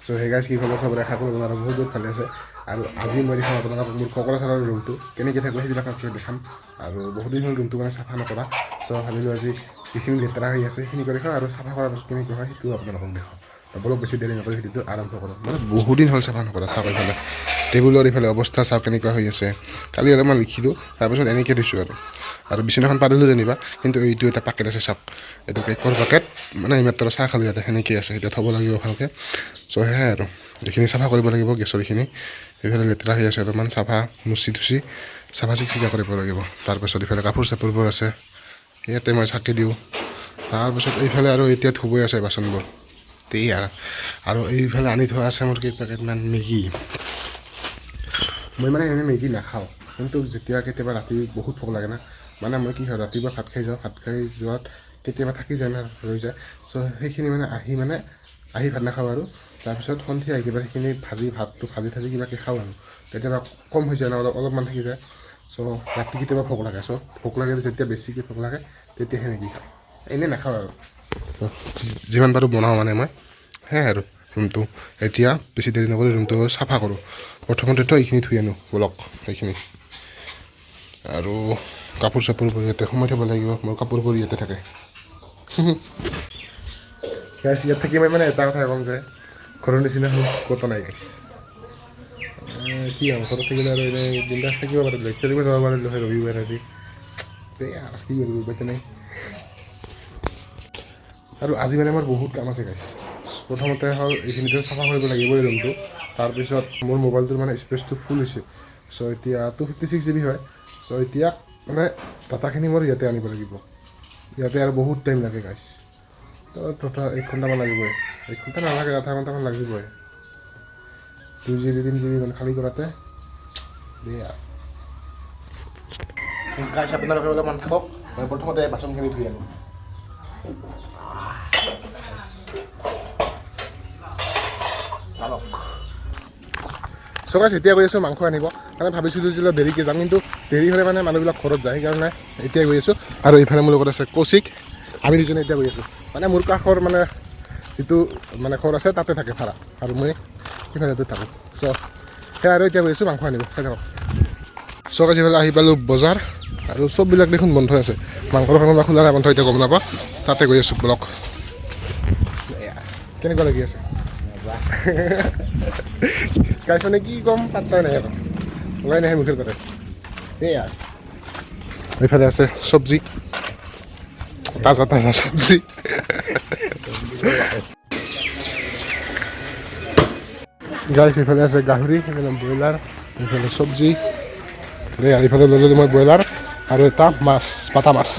চ' সেই গাইজ, কি খবৰ চবৰে? আশা কৰোঁ আপোনালোক বহুত বহুত ভালে আছে। আৰু আজি মই দেখাম আপোনালোকক মোৰ কোকৰাঝাৰৰ ৰুমটো কেনেকৈ থাকোঁ, সেইবিলাক আপোনালোকক দেখাম। আৰু বহুত দিন হ'ল ৰুমটো মানে চাফা নকৰা। চ' ভাবিলোঁ আজি যিখিনি লেতেৰা হৈ আছে সেইখিনি কৰি দেখাওঁ আৰু চাফা কৰাৰ পাছত কেনেকৈ হয় সেইটোও আপোনালোকক দেখাওঁ। বলক, বেছি দেৰি নকৰি ভিডিঅ'টো আৰম্ভ কৰোঁ। মানে বহুদিন হ'ল চাফা নকৰা। চাওক, এইফালে টেবুলৰ এইফালে অৱস্থা চাওক কেনেকুৱা হৈ আছে। কালি অলপমান লিখিলোঁ, তাৰপিছত এনেকৈ দিছোঁ। আৰু আৰু বিচনাখন পাৰিলোঁ যেনিবা, কিন্তু এইটো এটা পাকেট আছে, চাওক, এইটো কেকৰ পাকেট। মানে এইমাত্ৰ চাহ খালোঁ, ইয়াতে সেনেকৈ আছে, এতিয়া থ'ব লাগিব ভালকৈ। চ' সেয়াই আৰু এইখিনি চাফা কৰিব লাগিব। গেছৰ এইখিনি এইফালে লেতেৰা হৈ আছে, অলপমান চাফা মুচি থুচি চাফা চিকচিকা কৰিব লাগিব। তাৰপাছত ইফালে কাপোৰ চাপোৰবোৰ আছে, ইয়াতে মই চাকি দিওঁ। তাৰপিছত এইফালে আৰু এতিয়া ধুবই আছে বাচনবোৰ। তেই আৰু এইফালে আনি থোৱা আছে মোৰ কেইপেকেটমান মেগী। মই মানে এনেই মেগী নাখাওঁ, কিন্তু যেতিয়া কেতিয়াবা ৰাতি বহুত ভোক লাগে না, মানে মই কি হয়, ৰাতিপুৱা ভাত খাই যাওঁ, ভাত খাই যোৱাত কেতিয়াবা থাকি যায় না, ৰৈ যায়। চ' সেইখিনি মানে আহি ভাত নাখাওঁ আৰু তাৰপিছত সন্ধিয়া আহি কিবা সেইখিনি ভাজি, ভাতটো ভাজি থাজি কিবাকৈ খাওঁ। আৰু কেতিয়াবা কম হৈ যায় ন, অলপ অলপমান থাকি যায়। চ' ৰাতি কেতিয়াবা ভোক লাগে। চ' ভোক লাগে, যেতিয়া বেছিকৈ ভোক লাগে তেতিয়াহে মেগী খাওঁ, এনেই নাখাওঁ। আৰু চ' যিমান পাৰোঁ বনাওঁ মানে মই। সেয়াই আৰু ৰুমটো এতিয়া বেছি দেৰি নকৰি ৰুমটো চাফা কৰোঁ। প্ৰথমতেতো এইখিনি ধুই আনো বলক, সেইখিনি। আৰু কাপোৰ চাপোৰবোৰ ইয়াতে সোমাই থ'ব লাগিব, মোৰ কাপোৰবোৰ ইয়াতে থাকে। গাইছ, ইয়াত থাকি মই মানে এটা কথাই ক'ম যে ঘৰৰ নিচিনা সুখ ক'তো নাই গাইছ। কি আৰু ঘৰত থাকিলে আৰু এনেই বিন্দাছ থাকিব পাৰিলোঁ হয়, খেলিব যাব পাৰিলোঁ হয়। ৰবিবাৰ আজি, এই আৰু কি কৰিব, উপায়তো নাই। আৰু আজি মানে মোৰ বহুত কাম আছে গাইছ। প্ৰথমতে হ'ল এইখিনিতো চাফা কৰিব লাগিবই ৰুমটো। তাৰপিছত মোৰ মোবাইলটোৰ মানে স্পেচটো ফুল হৈছে। চ' এতিয়া 256 GB হয়। চ' এতিয়া মানে ডাটাখিনি মোৰ ইয়াতে আনিব লাগিব। ইয়াতে আৰু বহুত টাইম লাগে গাইছ, তো তথা 1 ঘণ্টামান লাগিবই। 1 ঘণ্টা নালাগে, আধা ঘণ্টামান লাগিবই 2 GB 3 GB মানে খালী কৰাতে। দিয়া গাইছ, আপোনালোকে অলপমান থাকক, মই প্ৰথমতে বাচনখিনি ধুই আনো। চ' গাইছ, এতিয়া গৈ আছোঁ মাংস আনিব। মানে ভাবিছিলোঁ যে অলপ দেৰিকৈ যাম, কিন্তু দেৰি হ'লে মানে মানুহবিলাক ঘৰত যায়, সেইকাৰণে এতিয়া গৈ আছোঁ। আৰু এইফালে মোৰ লগত আছে কৌশিক, আমি দুজনে এতিয়া গৈ আছোঁ। মানে মোৰ কাষৰ মানে যিটো মানে ঘৰ আছে তাতে থাকে ভাড়া, আৰু মই সিফালেতে থাকোঁ। চ' সেয়া আৰু এতিয়া গৈ আছোঁ মাংস আনিব, চাই থাকক। চ' গাইছ, এইফালে আহি পালোঁ বজাৰ আৰু চববিলাক দেখোন বন্ধ আছে। মাংসৰ দোকান বা খোলা নাই বন্ধ এতিয়া গম নাপাওঁ। তাতে গৈ আছোঁ, বলক। এয়া, কেনেকুৱা লাগি আছে গাইছ? মানে কি ক'ম, পাত্তাই নাই আৰু ওলাই নাহে মুখৰ তাতে। এয়া এইফালে আছে চব্জি, তাজা তাজা চব্জি। গাইছ, এইফালে আছে গাহৰি, এইফালে ব্ৰইলাৰ, এইফালে চব্জি। এই আৰু এইফালে ল'লোঁ মই ব্ৰইলাৰ আৰু এটা মাছ, পাতা মাছ।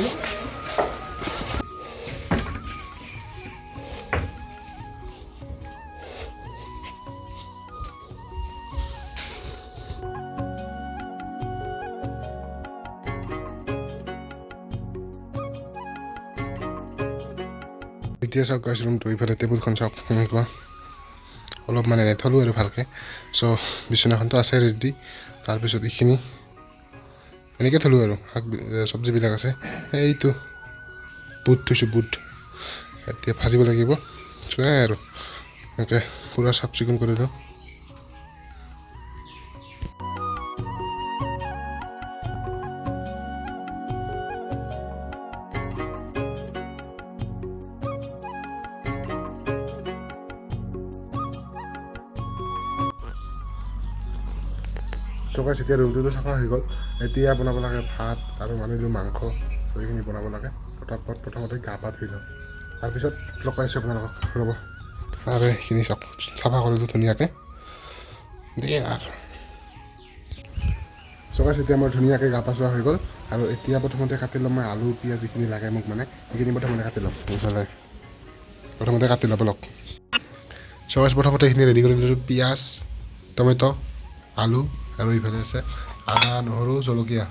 এতিয়া চাওক গাইছ ৰুমটো, এইফালে টেবুলখন চাওক কেনেকুৱা। অলপ মানে থ'লোঁ আৰু ভালকৈ। চ' বিচনাখনতো আছে ৰেডি। তাৰপিছত এইখিনি এনেকৈ থ'লোঁ আৰু শাক চব্জিবিলাক আছে। এইটো বুট থৈছোঁ, বুট এতিয়া ভাজিব লাগিব। চ' সেয়াই আৰু এনেকৈ পূৰা চাফ চিকুণ কৰিলোঁ। চ' গাইছ, এতিয়া ৰুমটোতো চাফা হৈ গ'ল। এতিয়া বনাব লাগে ভাত আৰু আনিলোঁ মাংস। চ' এইখিনি বনাব লাগে। পটাপট প্ৰথমতে গা পা ধুই লওঁ, তাৰপিছত লগ পাইছোঁ আপোনালোকক, ৰ'ব। আৰু এইখিনি চাওক, চাফা কৰিলোঁ ধুনীয়াকৈ দেই। আৰু চ' গাইছ, এতিয়া মোৰ ধুনীয়াকৈ গা পা চোৱা হৈ গ'ল। আৰু এতিয়া প্ৰথমতে কাটি ল'ম মই আলু পিঁয়াজ, যিখিনি লাগে মোক মানে সেইখিনি প্ৰথমতে কাটি ল'ম। এইফালে প্ৰথমতে কাটি ল'ব লওক। চ' গাইছ, প্ৰথমতে এইখিনি ৰেডি কৰি ল'লোঁ, পিঁয়াজ, টমেট', আলু আৰু এইফালে আছে আদা, নহৰু, জলকীয়া,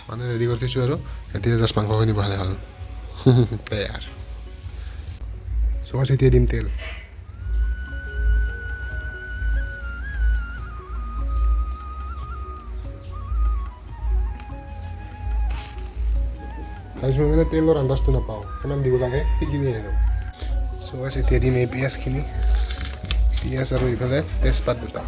মানে ৰেডি কৰি থৈছোঁ। আৰু এতিয়া জাষ্ট মাংসখিনি বহালে হ'ল তৈয়াৰ। চ' গাইছ, এতিয়া দিম তেল। গাইছ, মই মানে তেলৰ আন্দাজটো নাপাওঁ, কিমান দিব লাগে সেইখিনিয়ে আৰু। চ' গাইছ, এতিয়া দিম এই পিঁয়াজখিনি। পিঁয়াজ আৰু ইফালে তেজপাত দুটা।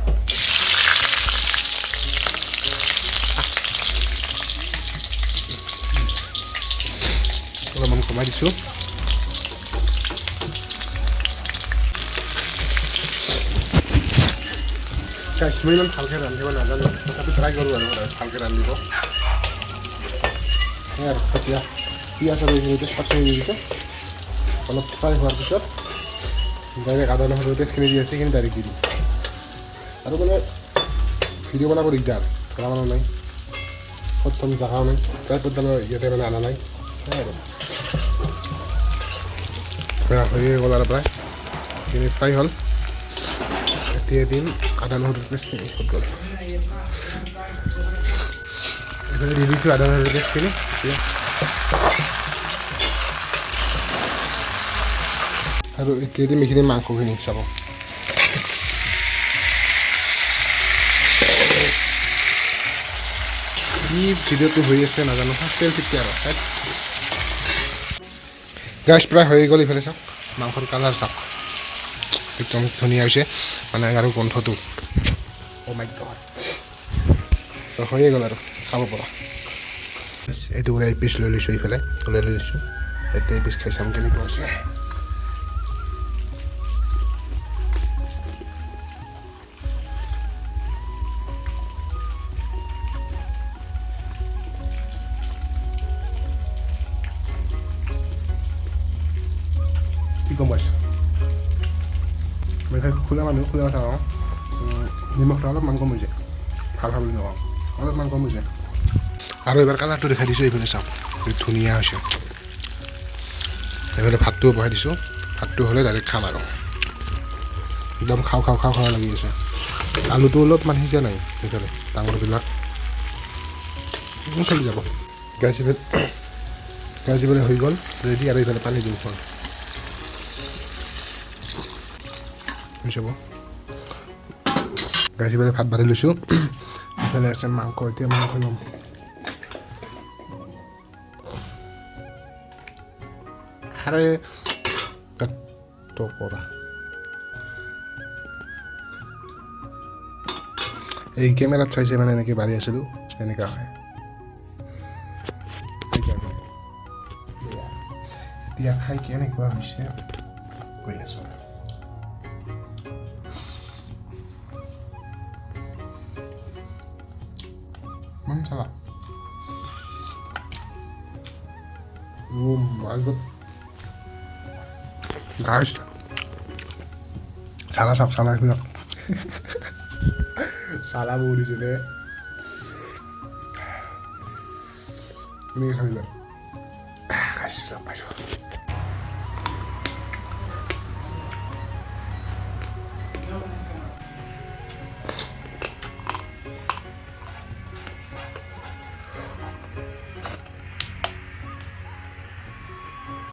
অলপমান কমাই দিছোঁ। মই ইমান ভালকৈ ৰান্ধিব নাজানো, তথাপি ট্ৰাই কৰোঁ আৰু ভালকৈ ৰান্ধিব। সেয়াই আৰু এতিয়া পিঁয়াজ আৰু এইখিনি তেজপাতখিনি দি দিছোঁ। অলপ ফ্ৰাই হোৱাৰ পিছত ডাইৰেক্ট আদা নহৰু পেষ্টখিনি দি আছে, সেইখিনি ডাইৰেক্ট দি দিম। আৰু মানে ভিডিঅ' বনাব দিগদাৰ, ধৰা মানুহ নাই, ক'ত থ'ম জেগাও নাই, ট্ৰাইপডডালো ইয়াতে মানে অনা নাই। সেয়াই আৰু হৈয়ে গ'ল আৰু প্ৰায় এইখিনি ফ্ৰাই হ'ল। এতিয়া দিম আদা নহৰু পেষ্টখিনি। ক'ত গ'ল? এইফালে দি দিছোঁ আদা নহৰু পেষ্টখিনি। এতিয়া আৰু এতিয়া দিম এইখিনি মাংসখিনি, চাব। কি ভিডিঅ'টো হৈ আছে নাজানো, তেল চিটকে আৰু গাছ প্ৰায় হৈ গ'ল। ইফালে চাওক মাংসৰ কালাৰ চাওক, একদম ধুনীয়া হৈছে মানে, আৰু গোন্ধটো অ' মাই গড। চ' হৈয়ে গ'ল আৰু খাব পৰা। এইটো এক পিচ লৈ লৈছোঁ, ইফালে লৈ লৈছোঁ। এতিয়া এই পিচ খাই চাম কেনেকুৱা হৈছে। কি ক'ম পাইছোঁ মই, খোলা মানুহ, খোলা কথা কওঁ, নিমখটো অলপমান কম হৈছে, ভাল ভাল বুলি নকওঁ, অলপমান কম হৈছে। আৰু এবাৰ কালাৰটো দেখাই দিছোঁ, এইফালে চাওক ধুনীয়া হৈছে। এইফালে ভাতটোও বহাই দিছোঁ, ভাতটো হ'লে ডাইৰেক্ট খাম আৰু। একদম খাওঁ খাওঁ খাওঁ খাওঁ লাগি আছে। আলুটো অলপমান সিজা নাই, সেইফালে ডাঙৰবিলাক চলি যাব। গাছ এইফালে, গাছ এইফালে হৈ গ'ল ৰেডি। আৰু এইফালে পানী দিওঁ, হ'ল হৈ যাব। গাছ এইফালে ভাত বাঢ়ি লৈছোঁ, এইফালে আছে মাংস, এতিয়া মাংস ল'ম। আৰে কৰা এই কেমেৰাত চাইছে মানে এনেকৈ বাঢ়ি আছিলোঁ, তেনেকুৱা হয়। এতিয়া খাই কেনেকুৱা হৈছে গৈ আছোঁ। চালা গাইছ, চালা চাওক, চালা এইবিলাক চালা বহুত দিছে দে। এনেকৈ খাবি বাৰু। গাইছ, লগ পাইছোঁ।